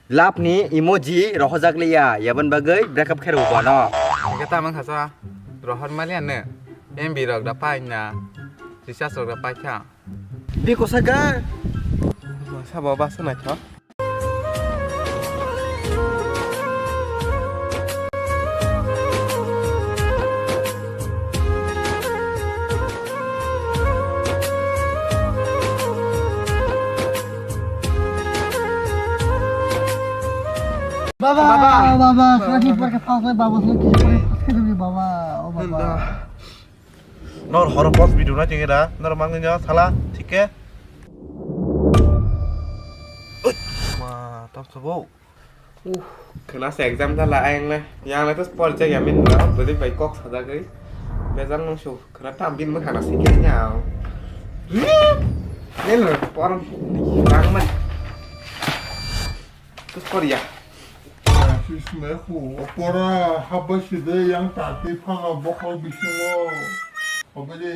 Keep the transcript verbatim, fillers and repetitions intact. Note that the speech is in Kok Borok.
Love ni emoji rohorjak liya, yaboni bagwi breakup khe rw bono. Hingke tamo wngkha sa, rohor maliya ne, M B rok da paina, recharge rok da paikha. Biko saka. Sabo ba swnai tho. Baba, baba, baba, sala ki por ke pass nai, baba, sala ki por ke pass khe dibri, baba, o baba. Nor horo post video na chengera, nor mangni no sala, thik khe. Ui, ma, tam sabo. Uh, khna se exam dala ayang le. Yang le tos por jaya min na, beli bai kok sada gai. Bezal nung su, khna tam bin mah khana singkir nyao. Nen por, bang man. Tos por ya. Sis me khu, pora habai side yang tati phaga bokol bisingo. Obede.